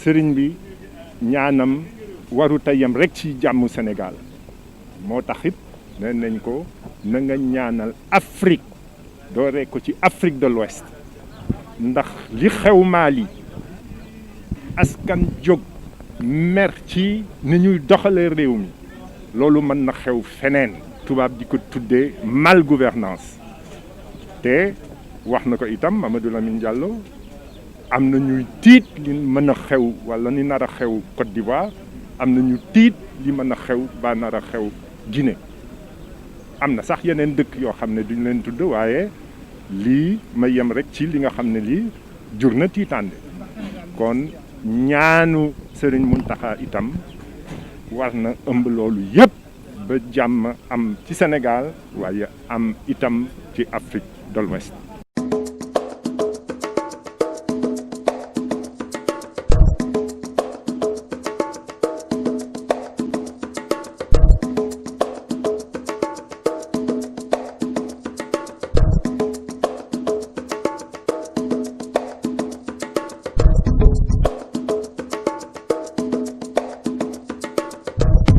sëriñ bi ñaanam waru tayam rek ci jàmmu Sénégal moo tax it nee nañ ko na nga ñaanal Afrique dooree ko ci Afrique de l'Ouest ndax li xew Mali askan jóg mer ci ni ñuy doxalee réew mi loolu mën na xew feneen tubaab di ko tuddee mal gouvernance te wax na ko itam Mamadou Lamine Diallo am na ñuy tiit li mën a xew wala ni nar a xew Côte d'Ivoire am na ñu tiit li mën a xew ba nar a xew Guinée am na sax yeneen dëkk yoo xam ne duñ leen tudd waaye lii ma yem rek ci li nga xam ne lii jur na tiitaande kon ñaanu Serigne Mountakha itam war na ëmb loolu yépp ba jàmm am ci Sénégal waaye am itam ci Afrique de l'Ouest